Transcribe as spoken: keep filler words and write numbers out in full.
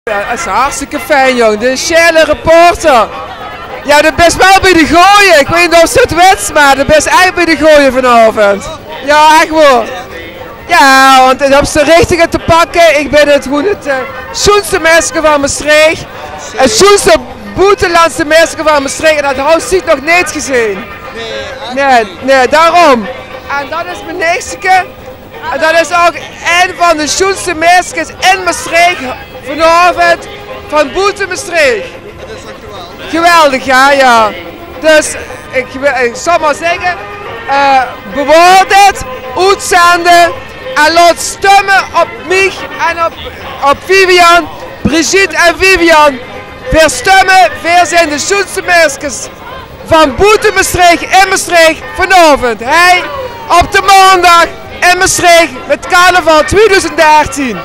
Ja, det is hartstikke fijn, jóng. De sjele reporter. Ja, de bis waal bie de gooje. Ik weit neet of se 't wits, mer de bis ech bie de gooje vanaovend. Ja, ech waor. Ja, want dan höbs se 't richtige te pakke. Ik bin 't, gewoen 't eh, sjoenste meske van Mestreech. 't Sjoenste boetelandse meske van Mestreech. En det haw ziech nog neet gezeen. Nae, nae, daorum. En det is mien neechsteke. En det is ouch ein van de sjoenste meskes in Mestreech vanaovend van boete Mestreech. Geweldig, ja, ja. Dus ik, wi- ik zal mer zègke, eh, bewaor dit, oetzende en laot stumme op miech en op, op Vivian, Brigitte en Vivian. Veer stumme, veer zien de sjoenste meskes van boete Mestreech in Mestreech vanaovend. Hei, op de maondag in Mestreech mit carnaval twieëdoezend dertien.